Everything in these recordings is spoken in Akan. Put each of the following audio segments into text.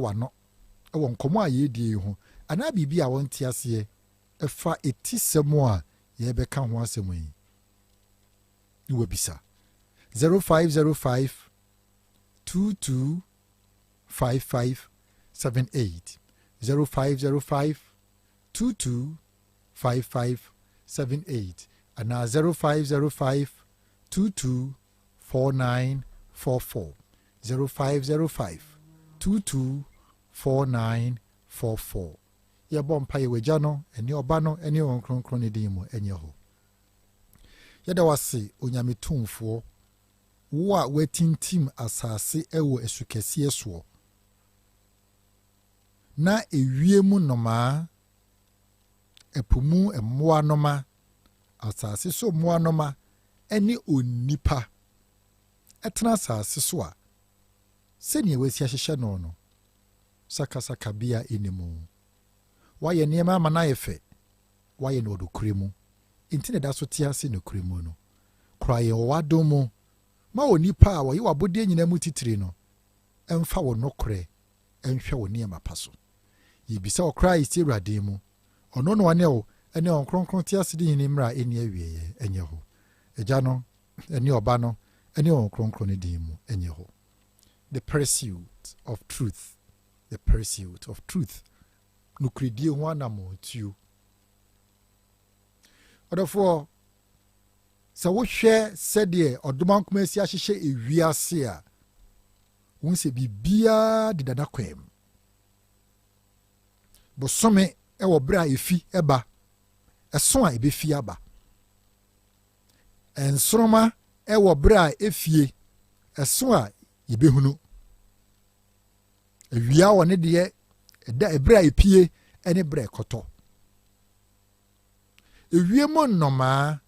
w'ano wɔ nkɔmmɔ a yɛredie yi ho anaa biribi a wɔnte aseɛ ɛfa etisɛm a yɛrebɛka ho asɛm yi ne wabisa 0505 22 55 78, 0505 22 55 78 anaa 0505 22 4944, 0505 22 4944. Yɛbɔ mpa yɛ wagya no ɛne Ɔba no ɛne Wɔn Kronkron ne din mu. Ɛnyɛ hɔ. Yɛda wase, Onyame Tumfoɔ, wo a woatintim asase ɛwɔ asukɛseɛ soɔ na ewiem nnomaa, ɛpo mu mmoa noma, asase so mmoa noma ɛne onipa ɛtena asase so a, sɛnea wasi ahyehyɛ no, sakasaka bia ɛni mu. Wayɛ nneɛma ama no ayɛ fɛ, wayɛ no ɔdokore mu, nti na ɛda so te ase nokorɛ mu no. Kora yɛn wɔ w'adom mu ma onipa a wɔyɛ w'abɔdeɛ nyinaa mu titiri no ɛmfa wɔ nokorɛ ɛnhwɛ wɔ nneɛma pa so. Yɛbisa wɔ Christ Awurade mu. Ɔno na ɔne wo ɛne Ɔn Kronkron te ase de hene mmerɛ a ɛnni awieeɛ. Ɛnyɛ hɔ. Agya no ɛne Ɔba no ɛne Ɔn Kronkron no din mu. Ɛnyɛ hɔ. The pursuit of truth, the pursuit of truth, nokoredie ho anammɔntuo. Ɔdɔfoɔ, sɛ wohwɛ sɛdeɛ Ɔdomankoma asi ahyehyɛ ewiase a, wohu sɛ biribiara deda n'akwan mu. Bosome wɔ berɛ a ɛfi ɛba, ɛso a ɛbɛfi aba. Nsoroma wɔ berɛ a ɛfie, ɛso a yɛbɛhunu. Awia wɔ ne deɛ ɛda, ɛberɛ a ɛpie ne berɛ ɛkɔtɔ. Ewiem nnɔmaa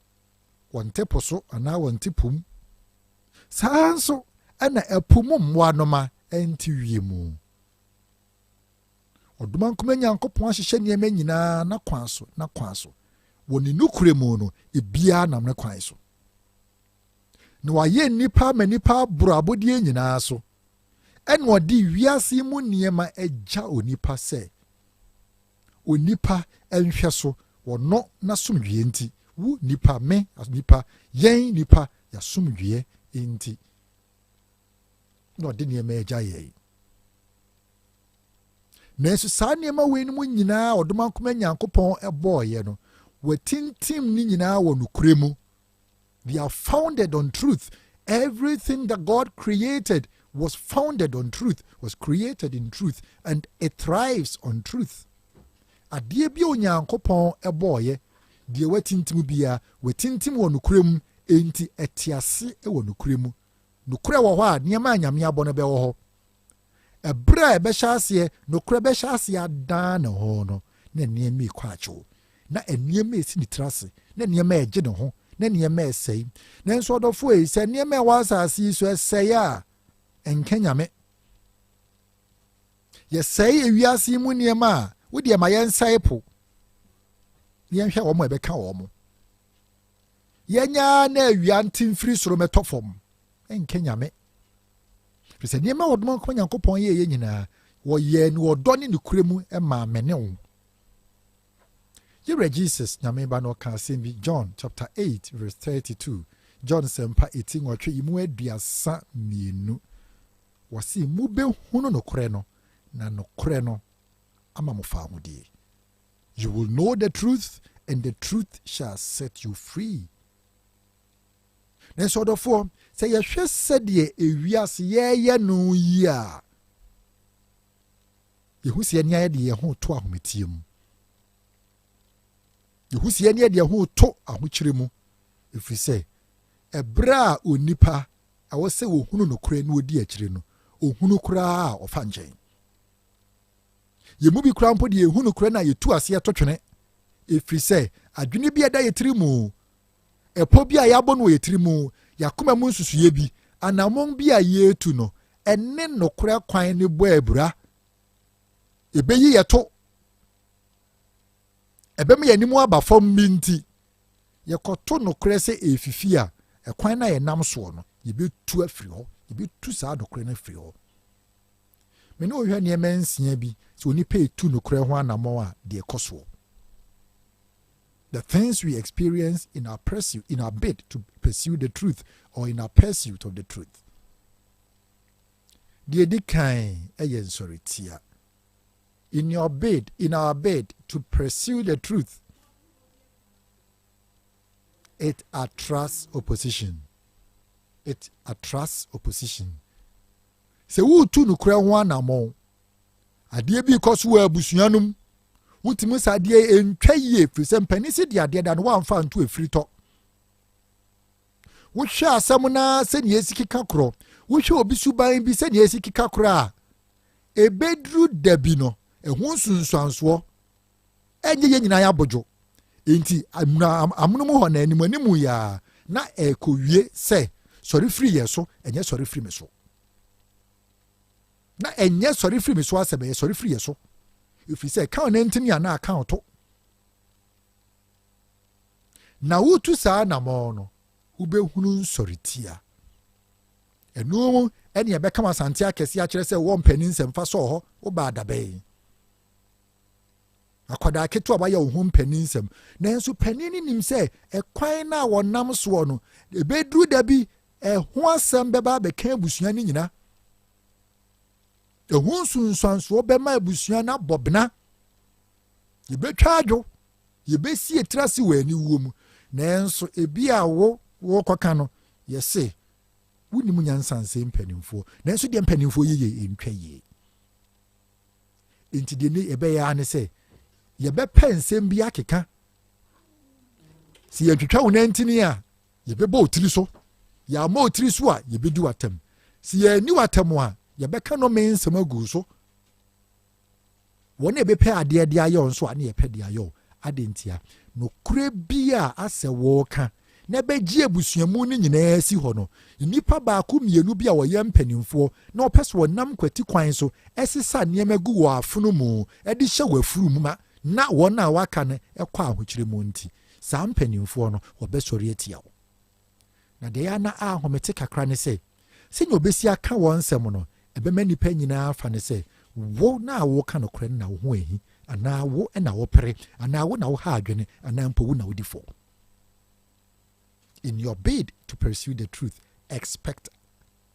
wɔnte po so anaa wɔnte po mu. Saa nso ɛna ɛpo mu mmoanoma ɛnte wiem. Ɔdomankoma Nyankopɔn ahyehyɛ nneɛma nyinaa n'akwan so, n'akwan so. Wɔ ne nukure mu no, ebiara nam ne kwan so. Na wayɛ nnipa ama nnipa aboro abɔdeɛ nyinaa so. Ɛna ɔde wiase mu nneɛma agya onipa sɛ onipa nhwɛ so wɔno n'asomdwie. Nti wo nipa, me nipa, yɛn nipa yɛasomdwie nti na ɔde nneɛma agya yɛn. Nanso saa nneɛma wei no mu nyinaa Ɔdomankoma Nyankopɔn ɛbɔɔyɛ no, wɔatintim ne nyinaa wɔ nokorɛ mu. They are founded on truth. Everything that God created was founded on truth, was created in truth, and it thrives on truth. Adeɛ bi a Onyankopɔn ɛbɔɔyɛ deɛ, watintim biara watintim wɔ nokorɛ mu, enti ɛte ase wɔ nokorɛ mu. Nokorɛ wɔ hɔ a, nneɛma a Nyame abɔ no bɛwɔ hɔ. Ɛberɛ a ɛbɛhyɛ aseɛ, nokorɛ bɛhyɛ aseɛ adan ne ho no, na nneɛma ekɔ akyew, na nneɛma esi ne tiri ase, na nneɛma ɛgye ne ho, na nneɛma ɛsɛe. Nanso ɔdɔfo yi, sɛ nneɛma ɛwɔ asase yi so ɛsɛe a, ɛnka Nyame. Yɛsɛe ewiase yi mu nneɛma a, wodeɛ ma yɛnsɛe po, yɛnhwɛ wɔn a ɛbɛka wɔn. Yɛnyaa na awia nte mfiri soro mɛtɔ fam, ɛnka Nyame, firi sɛ nneɛma a wɔdom nkɔ Nyankopɔn yɛyɛ nyinaa, wɔyɛɛ no ɔdɔ ne ne mu maa me ne wo. Yɛwura Jesus, Nyame Ba no, ɔka asɛm bi, John chapter 8 verse 32, John Sɛmpa 8 yi mu 32. Wɔse mobɛhunu nokorɛ no, na nokorɛ no ama mo fa ahodie. You will know the truth, and the truth shall set you free. Nanso ɔdɔfoɔ, sɛ yɛhwɛ sɛdeɛ ewiase yɛreyɛ no yi a, yɛhu sɛ yɛne ayɛ de yɛn ho to ahometie mu, yɛhu sɛ yɛne yɛde yɛn ho to ahokyere mu, ɛfiri sɛ ɛberɛ a onipa ɛwɔ sɛ wɔhunu nokorɛ na wɔdi akyire no, ɔhunu koraa a, ɔfa nkyɛn. Yɛn mu bi koraa mpo deɛ, yɛhu nokorɛ no a, yɛtu aseɛ to twene, ɛfiri sɛ adwene bi a ɛda yɛ tiri mu, ɛpɔ bi a yɛabɔ no wɔ yɛ tiri mu, yɛakoma mu nsusuiɛ bi, anammɔn bi a yɛretu no, ɛne nokorɛ kwan ne bɔ abura. Ɛbɛyi yɛto, ɛbɛma yɛn anim aba fam bi, nti yɛkɔto nokorɛ sɛ ɛfifi a, ɛkwan no a yɛnam soɔ no, yɛbɛtu afiri hɔ, yɛbɛtu saa nokorɛ no afiri hɔ. Me ne wo hwɛ nneɛma nsia bi sɛ onipa etu nokorɛ ho anammɔn a, deɛ ɛkɔ soɔ. The things we experience in our pursuit, in our bid to pursue the truth or in our pursuit of the truth. Deɛ di kan yɛ nsɔretia. In your bid, in our bid to pursue the truth, it attracts opposition. It attracts opposition. Sɛ woretu nokorɛ ho anammɔn, adeɛ bi kɔ so wɔ abusua no mu, wotumi sɛ adeɛ ntwa yie, firi sɛ mpanin si de adeɛ da no woamfa nto efiri tɔ. Wohwɛ asɛm naa sɛnea esi keka korɔ, wohwɛ obi suban bi sɛnea esi keka korɔ a, ebeduru da bi no, ɛho nsunsuansoɔ ɛnyɛ yɛn nyinaa yɛ abodwo. Nti amono mu hɔ na anim anim yaa na ɛkɔwie sɛ sɔre firi yɛ so, ɛnyɛ sɔre firi mi so, na ɛnyɛ sɔre firi mi so asɛm, ɛyɛ sɔre firi yɛ so, ɛfiri sɛ ɛka ɔne ntini anaa aka ɔto. Na wotu saa anammɔn no, wobɛhunu nsɔretia. Ɛno mu ɛne ɛbɛka Asante akɛseɛ akyerɛ sɛ wɔ mpanin nsɛm fa sɔɔ hɔ woba adabɛn akwadaa ketewa wayɛ wo ho mpanin nsɛm, nanso panin no nim sɛ ɛkwan no a wɔnam soɔ no, ɛbɛduru da bi, ɛho asɛm bɛba abɛka abusua no nyina, ɛho nsunsuansoɔ bɛma abusua no abɔ bena, yɛbɛtwa adwo, yɛbɛsi etiri ase wɔ aniwuo mu. Nanso ebi a wo wɔkɔka no, yɛse wonim nyansa nsɛ mpanimfoɔ, nanso deɛ mpanimfoɔ yɛyɛ ntwa yie. Nti deɛ ne yɛbɛyɛ ara ne sɛ yɛbɛpɛ nsɛm bi akeka. Sɛ yɛntwitwa wo nantini a, yɛbɛbɔ wo tiri so. Yɛama wo tiri so a, yɛbɛdi w'atam. Sɛ yɛanni w'atam a, yɛbɛka no me nsɛm agu so. Wɔn a yɛbɛpɛ adeɛ de ayɛ wo nso a, ne yɛpɛ de ayɛ wo ade. Ntia nokorɛ bi a asɛ wɔreka na ɛbɛgye abusuamu no nyinaa si hɔ no, nnipa baako mmienu bi a wɔyɛ mpanimfoɔ na wɔpɛ so wɔnam kwati kwan so ɛsesa nneɛma gu wɔ afono mu ɛde hyɛ wɔ afuru mu ma na wɔn a waka no ɛkɔ ahokyere mu. Nti saa mpanimfoɔ no wɔbɛsɔre atia wo. Na deɛ yɛana ahomete kakra ne sɛ, sɛnea obɛsi aka wɔn nsɛm no, ɛbɛma nnipa nyinaa fa ne sɛ wo na a woka nokorɛ no na wo ho ahi, anaa wo na wopere, anaa wo na woha adwene, anaa mpo wo na wodi fɔ. In your bid to pursue the truth, expect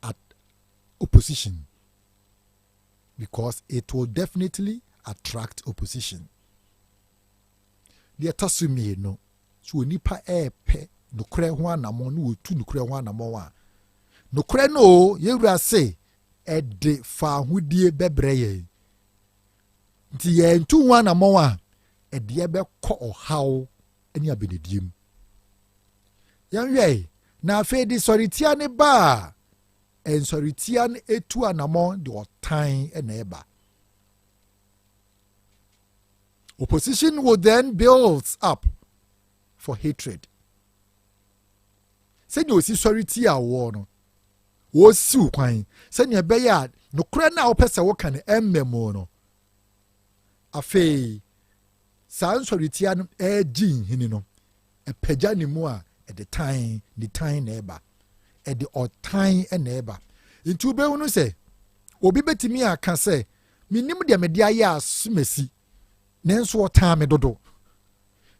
at opposition, because it will definitely attract opposition. Deɛ ɛtɔ so mmienu so, onipa ɛɛpɛ nokorɛ ho anammɔn na wɔtu nokorɛ ho anammɔn a, nokorɛ no o, yɛwura se ɛde faahodie bɛbrɛ yɛn. Nti yɛntu ho anammɔn a, ɛdeɛ bɛkɔ ɔhaw ne abenedie mu. Yɛnhwɛ na afei de sɔretia ne ba a, nsɔretia no etu anammɔn de ɔtan na ɛba. Opposition will then build up for hatred. Sɛnea osi sɔre tia wɔ no, wɔsiw kwan sɛnea ɛbɛyɛ a nokorɛ no a wopɛ sɛ woka no ɛmmɛ mu no, afei saa nsɔretia no ɛregye nhini no, ɛpagya ne mu a, ɛde tan ne tan na ɛba, ɛde ɔtan na ɛba. Nti wobɛhunu sɛ obi bɛtumi aka sɛ, "Menim deɛ mede ayɛ asomasi, nanso ɔtan me dodo."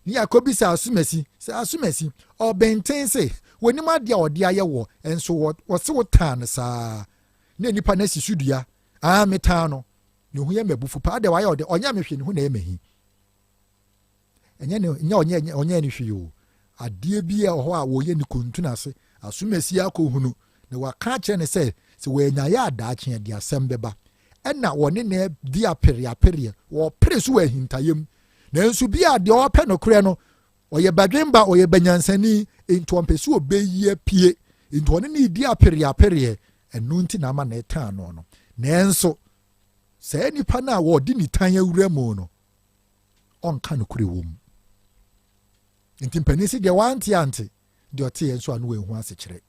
Ne akɔbisa asomasi sɛ, "Asomasi ɔbɛnten se wɔnim adeɛ a ɔde ayɛ wɔ, nso wɔse wo tan no saa." Na nipa no asi so dua, "Aa, metan no, ne ho yɛ m'abufu paa deɛ wayɛ ɔde ɔnyɛ me hwee, ne ho na ɛyɛ m'ahi." Ɛnyɛ ne nyɛ ɔnyɛ ɔnyɛ ne hwee o. Adeɛ bi a wɔ hɔ a wɔyɛ ne kontun ase asomasi akɔhunu na waka akyerɛ ne sɛ wɔanya yɛ adaakye de asɛm bɛba, ɛna wɔne ne di apereapereɛ, wɔpere so wɔ ahintayam. Nanso bi a deɛ ɔpɛ nokorɛ no, ɔyɛ badwemba, ɔyɛ banyansani, nti ɔmpɛ sɛ ɔbɛyi apue, nti ɔne ne di apereapereɛ. Ɛno nti na ama na ɛtan no. Nanso saa nipa no a wɔde ne tan awura mu no, ɔnka nokorɛ wɔ mu. Nti mpanin si deɛ wante ante, deɛ ɔte yɛn nso ano wɔn ehu asekyerɛ.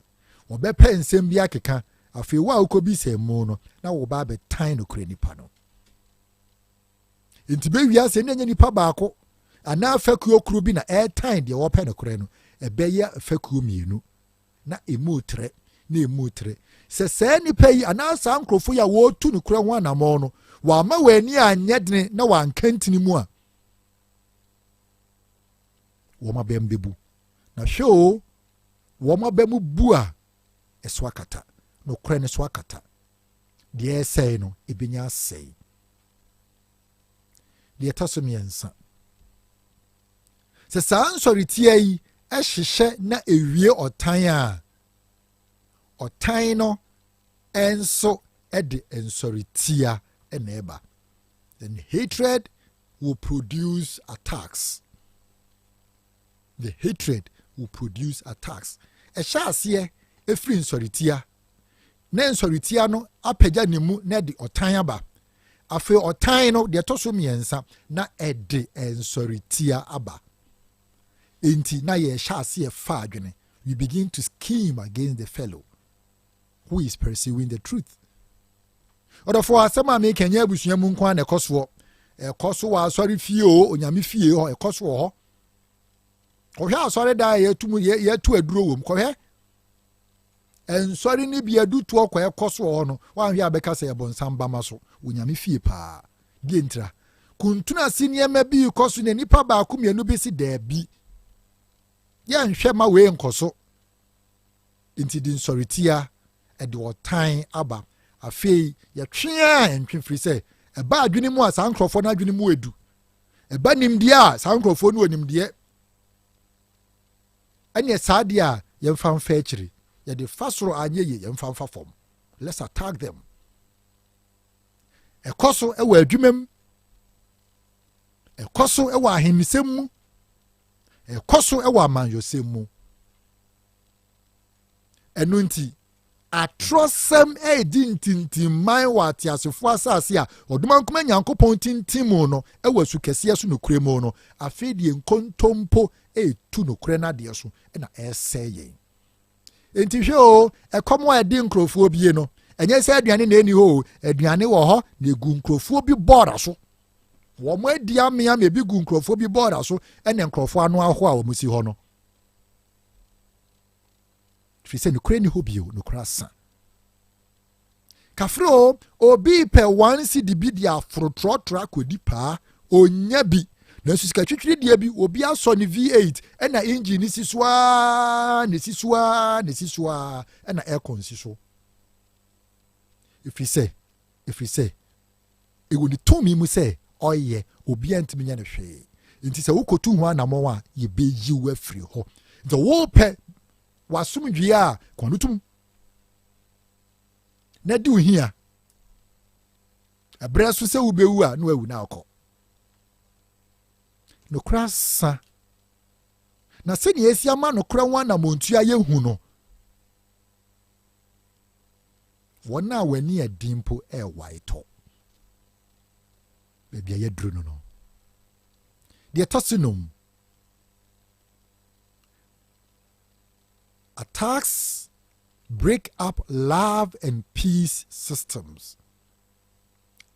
Wɔbɛpɛ nsɛm bi akeka. Afei wo a wokɔbi mu no na wɔba abɛtan nokorɛ nipa no. Nti bɛwia sɛ ne nyɛ nipa baako anaa fakuo koro bi na ɛretan deɛ wɔpɛ nokorɛ no, ɛbɛyɛ fakuo mmienu na emu trɛ na emu trɛ. Sɛ saa nnipa yi anaa saa nkurɔfoɔ yi a wɔretu nokorɛ ho anammɔn no, wɔama wɔn ani anyɛ dene na wɔanka ntini mu a, wɔn abam bɛbu. Na hwɛ o, wɔn aba mu bu a, ɛso akata. Nokorɛ no so akata. Deɛ ɛresɛe no, ɛbɛnya asɛe. Deɛ ɛtɔ so mmiɛnsa, sɛ saa nsɔretia yi hyehyɛ na ewie ɔtan a, ɔtan no nso de nsɔretia na ɛba. Then hatred will produce attacks. The hatred will produce attacks. Ɛhyɛ aseɛ efiri nsɔretia na nsɔretia no apagya ne mu na ɛde ɔtan aba. Afei ɔtan no, deɛ ɛtɔ so mmiɛnsa, na ɛde nsɔretia aba. Enti na yɛhyɛ aseɛ fa adwene. We begin to scheme against the fellow who is pursuing the truth. Ɔdɔfoɔ, asɛm a meka nyɛ abusua mu nko a na ɛkɔ soɔ. Ɛkɔ so wɔ asɔre fie o, Onyame fie hɔ, ɛkɔ so wɔ hɔ. Kɔhwɛ asɔre dan a yɛtu mu, yɛtu aduro wɔ mu. Kɔhwɛ nsɔre no bi, adutoɔ kɔ ɛkɔ so wɔ hɔ no, wanhwɛ a bɛka sɛ yɛbɔ nsam bama so. Onyame fie paa deɛ ntira kuntun ase nneɛma bi kɔ so na nipa baako mmienu bi si daabi, yɛnhwɛ ma wei nkɔ so. Nti de nsɔretia, ɛde ɔtan aba. Afei yɛtwe a ntwe firi sɛ ɛba adwene mu a, saa nkurɔfoɔ no adwene mu edu. Ɛba nimdeɛ a, saa nkurɔfoɔ no wɔ nimdeɛ. Ɛneɛ saa deɛ a, yɛmfa mfa akyiri, yɛde fa soro anyɛ yie, yɛmfa mfa fam. Let's attack them. Ɛkɔ so ɛwɔ adwuma mu, ɛkɔ so ɛwɔ ahennisɛm mu, ɛkɔ so ɛwɔ amanyɔsɛm mu. Ɛno nti atorɔsɛm ɛredi ntintimman wɔ ateasefoɔ asase a Ɔdomankoma Nyankopɔn tintim mu no ɛwɔ asu kɛseɛ so nokorɛ mu no. Afei deɛ, nkontompo ɛretu nokorɛ no adeɛ so ɛna ɛresɛe yɛn. Nti hwɛ o, ɛkɔm a ɛde nkurɔfoɔ bie no, ɛnyɛ sɛ aduane na ɛni hɔ o. Aduane wɔ hɔ na egu nkurɔfoɔ bi bɔɔra so. Wɔn adi amea ma ebi gu nkurɔfoɔ bi bɔɔra so, ɛna nkurɔfoɔ ano aho a wɔn si hɔ no, firi sɛ nokorɛ ni hɔ bio, nokorɛ asa. Kafre o, obi pɛ 1 cedi bi de aforo trɔtrɔ akɔdi paa, onya bi. Nanso sika twitwiri deɛ bi, obi asɔ ne V8 ɛna engine ne si so aa, ne si so aa, ne si so aa, ɛna aircon si so, ɛfiri sɛ ɛwɔ ne tumi mu sɛ ɔyɛ obiara ntumi nyɛ no hwee. Nti sɛ wokɔtu ho anammɔn a, yɛbɛyi wo afiri hɔ. Nti wopɛ wasomdwie a, kɔn no tum na di wo hia. Ɛberɛ so sɛ wobɛwu a, na wawu na akɔ. Nokora sa na sɛnea esi ama nokora ho anammɔntua yɛhu no, wɔn a wɔani ɛden mpo ɛrewae tɔ baabi a yɛduru no. Deɛ ɛtɔ so nom, attacks break up love and peace systems.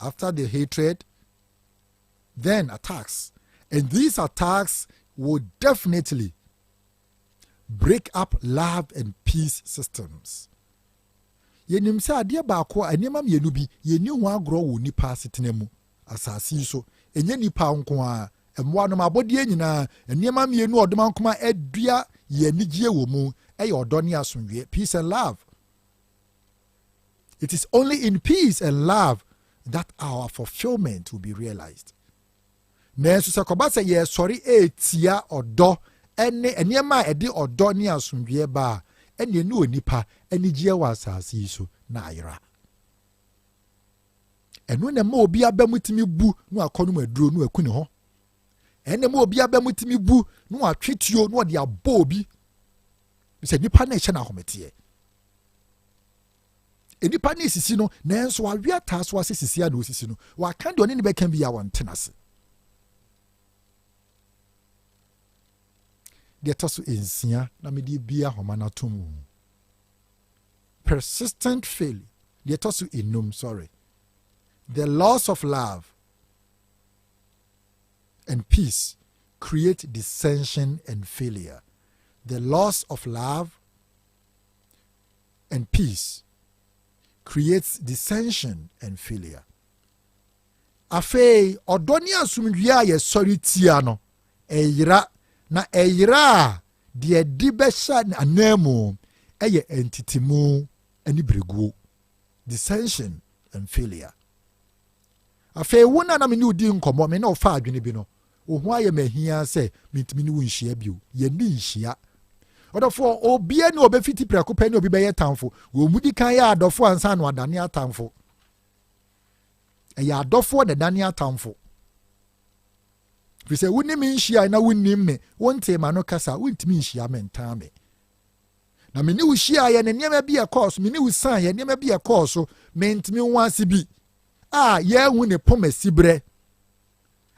After the hatred, then attacks, and these attacks will definitely break up love and peace systems. Yɛnim sɛ adeɛ baako a, nneɛma mmienu bi, yɛnni ho agorɔ wɔ nipa asetena mu asase yi so. Ɛnyɛ nipa nko a, mmoa nom, abɔdeɛ nyinaa. Nneɛma mmienu a Ɔdomankoma adua yɛn anigyeɛ wɔ mu ɛyɛ ɔdɔ ne asomdwoeɛ, peace and love. It is only in peace and love that our fulfillment will be realized. Nanso sɛ kɔba sɛ yɛsɔre etia ɔdɔ ɛne nneɛma a ɛde ɔdɔ ne asomdwoeɛ ba a, ɛne ɛne onipa anigyeɛ wɔ asase yi so na ayera. Ɛno na ɛma obi aba mu tumi bu na wakɔ no mu aduro na waku ne ho. Ɛna ma obi aba mu tumi bu na watwe tuo na ɔde abɔ obi sɛ nipa na ɛhyɛ no ahometeɛ. Nipa no esisi no, nanso awe ataa so ase sisi a na osisi no, waka deɛ ɔne ne bɛka bi a, wɔnte n'ase. Deɛ ɛtɔ so nsia na mede bia ahoma no ato mu, persistent failure. Deɛ ɛtɔ so enum, sorry, the loss of love and peace create dissension and failure. The loss of love and peace. creates dissension and failure. Afei ɔdɔ ne asomdwie a yɛsɔre tia no ɛyera, na ɛyera a, deɛ ɛde bɛhyɛ ananmu ɛyɛ ntitimu ne bereguo, dissension and failure. Afei wo na na me ne wo di nkɔmmɔ, me ne wo fa adwene bi no, wo ho ayɛ mahia sɛ mentumi ne wo nhyia bio. Yɛne nhyia. Ɔdɔfoɔ, obia ne ɔbɛfiti prɛko pɛ ne obi bɛyɛ tamfo. Wɔn mu di kan yɛ adɔfoɔ ansa na ɔdane atamfo. Ɛyɛ adɔfoɔ na ɛdane atamfo, firi sɛ wonim nhyia na wonim me, wonte ma no kasa, wontumi nhyia me ntaa me. Na me ne wo hyia yɛ ne nneɛma bi ɛkɔɔ so, me ne wo san yɛ nneɛma bi ɛkɔɔ so, mentumi ho ase bi a yɛahu ne pɔm asiberɛ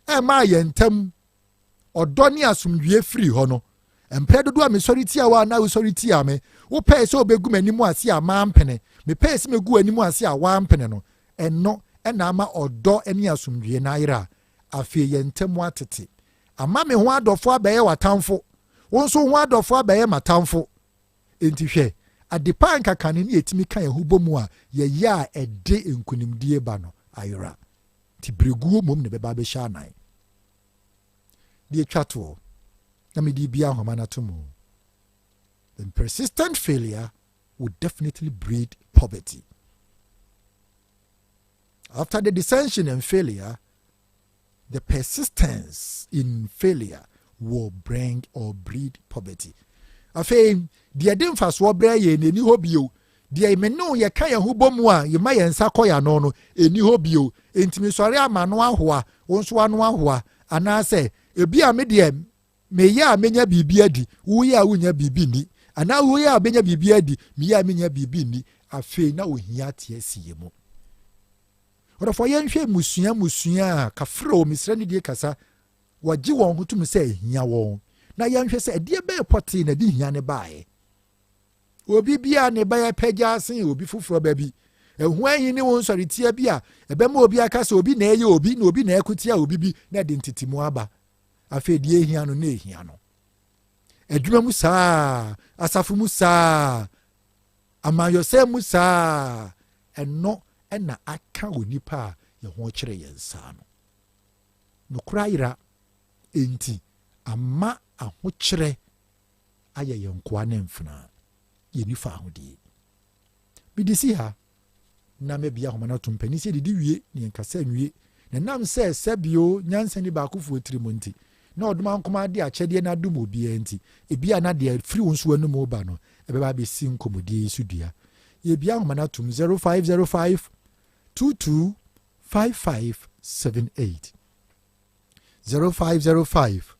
ɛmaa yɛn ntam ɔdɔ ne asomdwie firi hɔ no. Mpɛ dodoɔ a mesɔre tia wo a na wosɔre tia me, wopɛɛ sɛ wobɛgu m'anim ase a mampene, mepɛɛ sɛ mɛgu w'anim ase a wampene no, ɛno ɛna ama ɔdɔ ne asomdwie no ayerɛ a afei yɛn ntam atete, ama me ho adɔfo abɛyɛ w'atamfo, wo nso ho adɔfo abɛyɛ m'atamfo. Enti hwɛ, adepa nkakane ne yɛtumi ka yɛn ho bɔ mu a yɛyɛ a ɛde nkonimdie ba no ayera, nti bereguo mmom ne bɛba abɛhyɛ anan. Deɛ twa toɔ na mede bia ahoma no ato mu: the persistent failure will definitely breed poverty. After the dissension and failure, the persistence in failure will bring or breed poverty. Afei deɛ de mfasoɔ brɛ yɛ n'ani hɔ bio, deɛ me ne yɛka yɛn ho bɔ mu a yɛma yɛn nsa kɔ yɛn ano no ɛni hɔ bio. Ntumi sɔre ama no ahoa, wo nso ano ahoa, anaasɛ ebi a me deɛ meyɛ a menya biribi adi, woyɛ a wonya biribi ni, anaa woyɛ a bɛnya biribi adi, meyɛ a menya biribi ni. Afei na ohia te asi yɛ mu. Ɔdɔfoɔ, yɛnhwɛ mmusua mmusua a kafra wɔ mesrɛ ne die kasa, wɔgye wɔn ho tom sɛ ehia wɔn, na yɛnhwɛ sɛ ɛdeɛ bɛyɛ pɔtee na ɛde hia ne baeɛ. Obi bia ne bɛyɛ pɛgya asen obi foforɔ baabi, ɛho ahi ne wɔn nsɔretia bi a ɛbɛma obi aka sɛ obi na ɛyɛ obi na obi na ɛko obi bi na ɛde ntetimu aba. Afei deɛ ehia no na ehia no, adwuma mu saa, asafo mu saa, amanyɔsɛm mu saa, ɛno ɛna aka wɔ nipa a yɛn ho kyerɛ yɛn saa no. Nokora ayera, enti ama ahokyerɛ ayɛ yɛn nkoa ne mfena yɛni fa ahodie. Mede si ha na mabia ahoma no ato mpanin sɛ didi wie ne yɛnkasa nwie, na nam sɛ sɛbio nyansa ni baakofoɔ tiri mu nti na ɔdoma nkoma de akyɛdeɛ no adom obiara, nti ebia na deɛ firi wo nso anom ba no ɛbɛba abɛsi nkɔmmɔdie yi so dua. Yɛbia ahoma no atom 0505 22 5578, 0505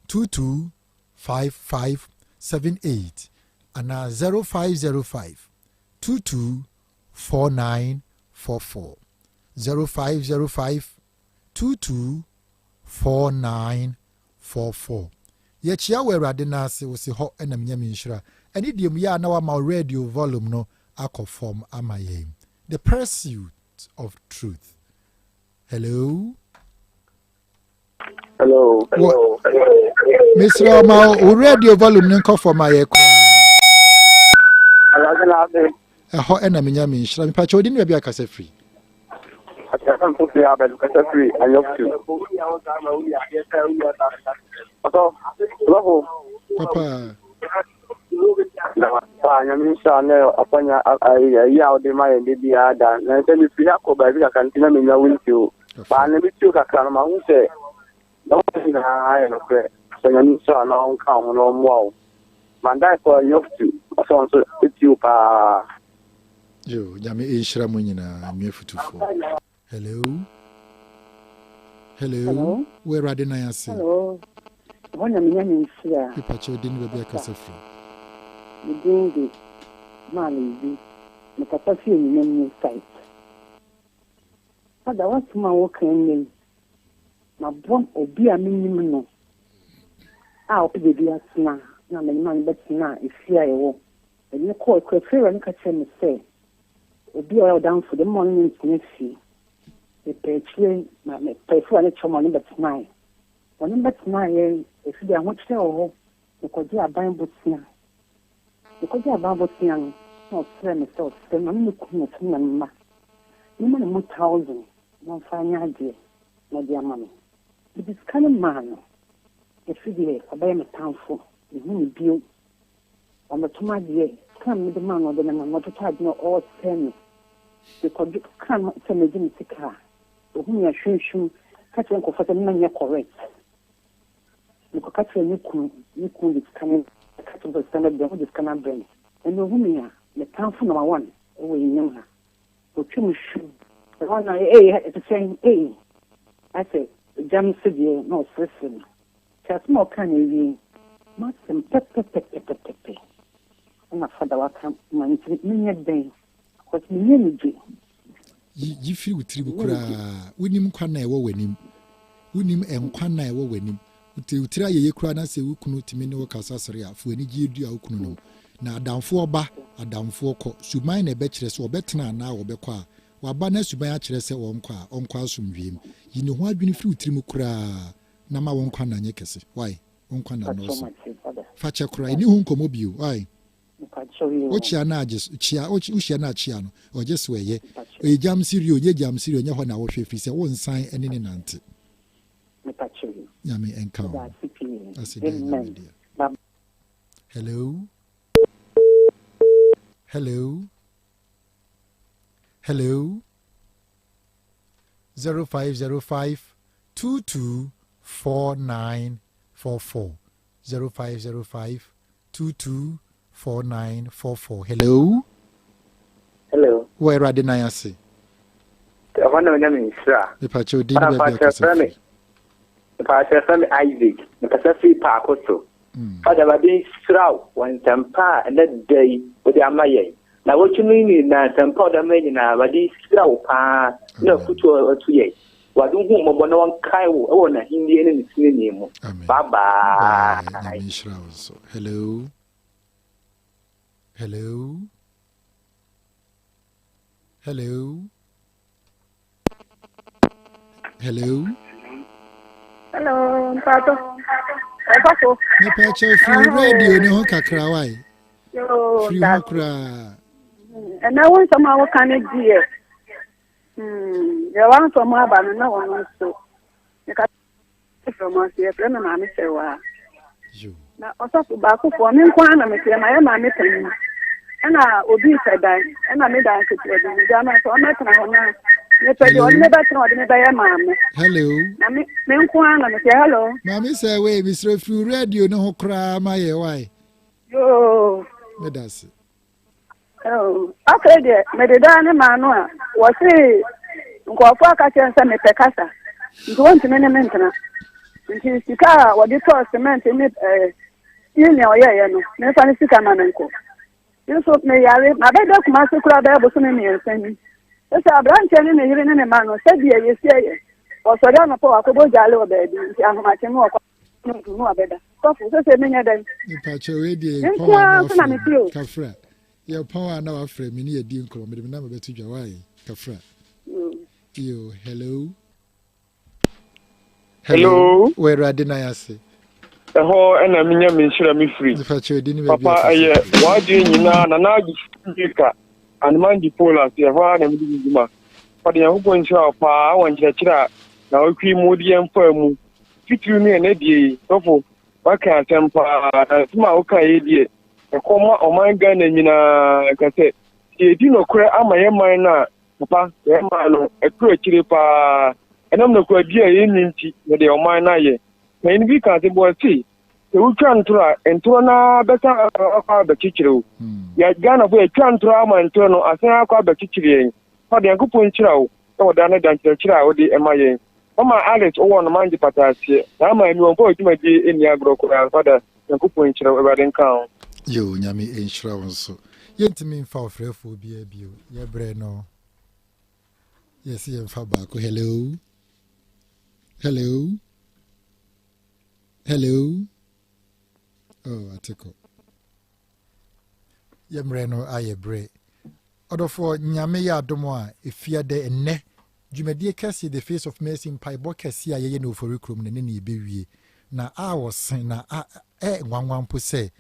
22 5578 anaa 0505 22 4944, 0505 22 4944. Yɛkyia wɔ Awurade no ase. Wo si hɔ ɛnam Nyame nhyira ɛne deɛ mu yɛ a na wama wo radio volume no akɔ fam ama yɛn. The Pursuit of Truth, hello. Hello. Mesrɛ ma wo radio volume no nkɔ fam a yɛ koraa. Awurade na ase. Ɛhɔ ɛna menya me nhyira. Mepakyɛ wode ne baabi akasa firi? Akyerɛ mpo fi abɛn kasa firi Anyɔfo. Ɔtɔ, ɔbɛfo. Papa. Na Nyame nhyira ne ɔpanya ayi a wode ma yɛn de biara da. Na sɛ mefiri ha kɔ baabi kakra nti na menya wo nti o. Baa na metuo kakra no, mahu sɛ na wo nyinaa yɛ nokorɛ. Sɛ Nyame nhyira na ɔnka wo ho na ɔmmoa wo. Mandae kɔ Anyɔfo, ɔsɛ nso ɛtio paa. Yo, Nyame ɛnhyira mo nyinaa, nnua futufoɔ. Hello, hello. Hello. Wo Awurade nan ase. Hello. Ɛhɔ na menya ne nhyira. Mepakyɛ wode ne baabi akasa firi? Me din de Maame bi. Mekasa fi Enyinam new site. Fada, w'asɛm a woka nnɛ yi, maboa obi a menim no a ɔpɛ baabi atena na mene no bɛtena efie a yɛwɔ. Ɛde no kɔɔ kurafie no ka kyerɛ me sɛ obi a ɔyɛ ɔdamfo de mma ɔne no ntena fie. Mepɛ akyire ma mepɛ efie a ne kyɛw ma ɔne bɛtenaeɛ. Ɔne bɛtenaeɛ efi de ahokyerɛ wɔ hɔ. Mekɔgye aban bosea. Mekɔgye aban bosea no. Na ɔsrɛɛ me sɛ ɔsrɛ me, ɔne ne kunu na ɛte ne mma, memma ne mu thousand na ɔmfa nyɛ adeɛ na ɔde ama me. Mede sika no maa no. Ɛfiri deɛ wabɛyɛ me tamfo, menhu no bio. Wammɛtɔ m'adeɛ, sika a mede maa no ɔde nenam na ɔtotɔ adeɛ na ɔresɛe me. Mekɔdwe kaa no sɛ megye me sika a, ɔhu me ahwimhwim ka kyerɛ nkurɔfoɔ sɛ mema nyɛ correct. Mekɔka kyerɛɛ me kunu, me kunu de sika no ka kyerɛ me sɛ sika no bɛbrɛ me, ɔde sika no abrɛ me. Ɛnna ɔhu me a, me tamfo number one wɔ yɛn nyam ha. Ɔtwa mu hwim. Ɛhɔ na ei ɛte sɛn ei ayɛ sɛ gya me so deɛ na ɔseresere me. Nti asɛm a ɔkaa no awie m'asɛm pɛpɛpɛpɛpɛpɛ ɛna fada waka ma nti menyɛ dɛn because menni anigye. Yi, yi firi wo tirim koraa. Wonim nkwa nna a ɛwɔ w'anim. Wonim nkwa nna a ɛwɔ w'anim. Wote wo tiri ayɛyɛ koraa na sɛ wo kunu tumi ne wo kasa sere a, fo anigyeɛ dua wo kunu no ho. Na adamfoɔ ba, adamfoɔ kɔ. Suban na ɛbɛkyerɛ sɛ wɔbɛtena anaa wɔbɛkɔ a. Waba na suban akyerɛ sɛ ɔnkɔ a, ɔnkɔ asomdwoeɛ mu. Yi ne ho adwene firi wo tirim koraa na ma wo nkwa nna nyɛ kɛse. Wai? Wo nkwa nna nnɔɔso. Fa kyɛ koraa. Nni ho nkɔmmɔ bio. Wai? Wokyea no a gye so kyea, wohyia no a kyea no, ɔgye so ɛyɛ. Ɔyɛ gyamsiri o, nyɛ gyamsiri o, ɛnyɛ hɔ na wohwɛ ɛfiri sɛ wonsan ne no nante. Nyame nka wo ho. Aseda yɛ Nyame dea. Hello? Hello? Hello? 0505 22 4944 0505 224944 Hello. Hello. Wɔ Awurade nan ase. Ɛhɔ na menya me nhyira. Mepakyɛ odin ne baabi akasa firi. Mepakyɛ fɛ me Isaac. Mekasa firi paako so. Fada Awurade nhyira wo wɔ nsɛmpa a ɛnɛ da yi wode ama yɛn. Na wɔtwe no nyinaa nsɛmpa a wode ama yɛn nyinaa Awurade nhyira wo paa na afutuo a watu yɛn. Awurade hu wo mmɔbɔ na wɔnkae wo wɔ n'ahenni ne ne tenenee mu. Amen. Bye Bye. bye. Nyame nhyira wo nso. Hello. Hello. Hello. Hello. Hello, mpato. Ɛsɔfo. Mepa kyɛw firi radio ne ho kakra wae. Firi ho koraa. Ɛnɛ wo nsɛm a woka no deɛ. Hmm, deɛ wamfa mu aba no na ɔno nso. Meka frɛ mo ase, yɛfrɛ me maame Sɛwaa. Na ɔsɔfo baakofoɔ, me nko ara na meteɛ, mayɛ maame panyin. Ɛna obi repɛ dan, ɛna me dan ketewa bi, mede ama sɛ ɔmmɛtena hɔ na mepɛ deɛ ɔde me bɛtena ɔde me bɛyɛ maame. Hello. Na me me nko ara na meteɛ, hello. Maame Sɛwee, mesrɛ firi radio no ho koraa ma yɛ wae. Yoo. Meda ase. Oh, afei deɛ mede daa ne maa no a wɔse nkurɔfoɔ aka kyerɛ sɛ mepɛ kasa nti wɔntumi ne me ntena nti sika a wɔde tɔɔ cement ne ɛɛ eh, nea ɔyɛɛyɛ no memfa ne sika ma me nkɔ nso meyare mabɛda Kumase koraa bɛyɛ bosome mmiɛnsa ni sɛ aberanteɛ ne ne yere ne ne ma no sɛdeɛ yɛsi ɛyɛ wɔsɔre anɔpa wakɔbɔ gyaale wɔ baabi nti ahomakye no wɔkɔ no nti no abɛda sɔfo sɛ sɛ menyɛ dɛn. Mpakyɛ wei deɛ yɛ pɔn a na wafrɛ mi kafra yɛ pɔn a na wafrɛ mi ne yɛ di nkɔmɔ mede mi na mebɛto dwa wae kafra. Yo hello. Hello. Wɔ awurade nan ase. Ɛhɔ ɛna menya me nhyira me firi. Papa ɛyɛ w'adeɛ nyinaa na n'agye ka anemangye pole ase ɛhɔ ara na mede di dwuma. Ɔde Nyankopɔn nhyira wo paa wɔ nkyerɛkyerɛ a na ɔtwe mu wode yɛn faa mu. Titiriw ne ɛnɛ deɛ yi, sɔfo, waka asɛm paa, na nsɛm a woka yi deɛ, ɛkɔ ma ɔman Ghana nyinaa ka sɛ, sɛ yɛdi nɔkorɛ ama yɛn man no a, papa, yɛn man no, ɛkɔ akyire paa. Ɛnam nɔkorɛdie a yɛnni nti, yɛde ɔman no ayɛ. Panyin bi ka asɛm bi, ɔse, sɛ wotwa ntorɔ a, ntorɔ no ara bɛsan akɔ abɛkyekyere wo. Yɛ Ghanafo yɛtwa ntorɔ ama ntorɔ no asan akɔ abɛkyekyere yɛn. Fa Nyankopɔn nhyira wo wɔ daa ne da nkyerɛkyerɛ a wode ma yɛn. Mama Alice wowɔ no mangye pata aseɛ na ama aniwa mfa w'adwumadie nni agorɔ koraa Fada Nyankopɔn nhyira wo Awurade nka wo. Yoo Nyame nhyira wo nso. Yɛntumi mfa ɔfrɛfoɔ biara bio yɛbrɛ no yɛse yɛmfa baako hello hello hello oh atekɔ Yɛ mmerɛ no ayɛ berɛ. Ɔdɔfoɔ, Nyame yɛ adom a, Efiada ɛnnɛ, dwumadie kɛseɛ The Face of Mercy mpaebɔ kɛseɛ a yɛyɛ no Ofori kurom no, ɛne no yɛbɛwie. Na a ɔse, na a ɛ nwanwa mpo sɛ,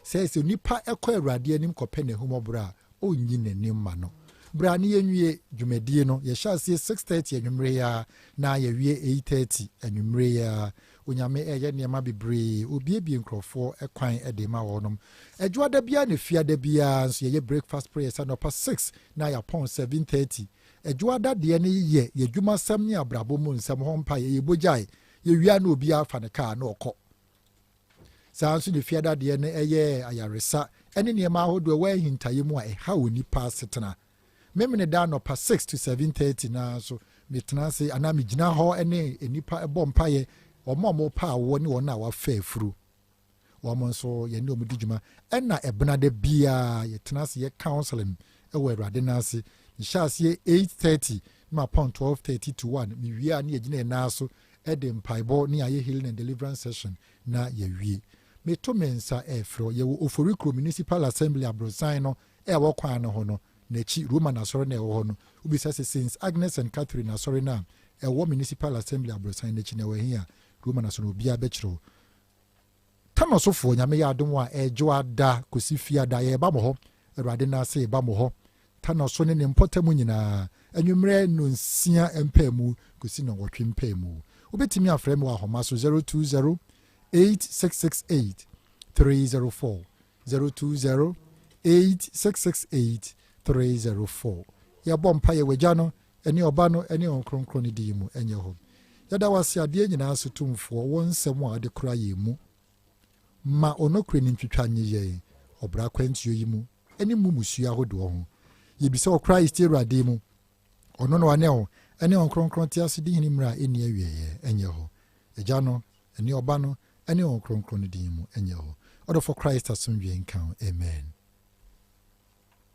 sɛ sɛ onipa kɔ Awurade anim kɔpɛ n'ahummɔborɔ a, ɔnyi n'ani mma no. Bra ne yɛnwie dwumadie no. Yɛhyɛ aseɛ 6:30 anwummerɛ yi ara na yɛwie 8:30 anwummerɛ yi ara. Onyame ɛyɛ nneɛma bebree, obiebie nkurɔfoɔ kwan de ma wɔnom. Adwoada biara ne fiada biara nso yɛyɛ breakfast prayers anɔpa 6 na yɛapɔn 7:30. Adwoada deɛ no yɛ yɛdwumasɛm ne abrabɔ mu nsɛm hɔ mpa yɛyɛ bogyae. Yɛwia na obiara fa ne kaa na ɔkɔ. Saa nso ne fiada deɛ no ɛyɛ ayaresa ne nneɛma ahodoɔ ɛwɔ ahintaeɛ mu a ɛha onipa asetena. Memene da anɔpa 6 to 7:30 naa nso metena ase anaa megyina hɔ ne nnipa bɔ mpaeɛ, wɔn a wɔpa awoɔ ne wɔn a wɔafa afuru, wɔn nso yɛne wɔn di dwuma. Ɛna ɛbenada biara yɛtena ase yɛ counseling ɛwɔ Awurade no ase. Mehyɛ aseɛ 8:30 na mapɔn 12:30 to 1. Mewie a, ne yɛgyina yɛn nan so ɛde mpaebɔ ne ayɛ healing and deliverance session na yɛwie. Meto me nsa ɛɛfrɛ. Yɛwɔ Oforikuro Municipal Assembly aborosan no ɛwɔ kwan no ho no n'akyi, Roman asɔre no ɛwɔ hɔ no. Wobisa sɛ Saints Agnes and Catherine asɔre no a ɛwɔ Municipal Assembly aborosan n'akyi na ɛwɔ he a, Roman asɔre no obiara bɛkyerɛ wo. Tanosofoɔ, Nyame yɛ adom a, ɛdwo ada kɔsi fiada yɛba mo hɔ. Awurade no ase yɛba mo hɔ Tanoso ne ne mpɔtam nyinaa anwummerɛ 9 mpaamu kɔsi 8 mpaamu. Wobɛtumi afrɛ me wɔ ahoma so 020 8668 304, 020 8668 304. Yɛbɔ mpa yɛ wagya no ɛne Ɔba no ɛne Ɔn Kronkron no din mu. Ɛnyɛ hɔ. Yɛda wase adeɛ nyinaa so Tumfoɔ, wɔ nsɛm a ɔde kora yɛn mu. Ma ɔnɔkure no ntwitwa nye yɛn ɔbra kwantuo yi mu ɛne mu musuo ahodoɔ ho. Yɛbisa wɔ Christ Awurade mu. Ɔno na ɔne wo ɛne Ɔn Kronkron te ase di hene mmerɛ a ɛnni awieeɛ. Ɛnyɛ hɔ. Agya no ɛne Ɔba no ɛne Ɔn Kronkron no din mu. Ɛnyɛ hɔ. Ɔdɔfo, Christ asomdwe nka wo. Amen.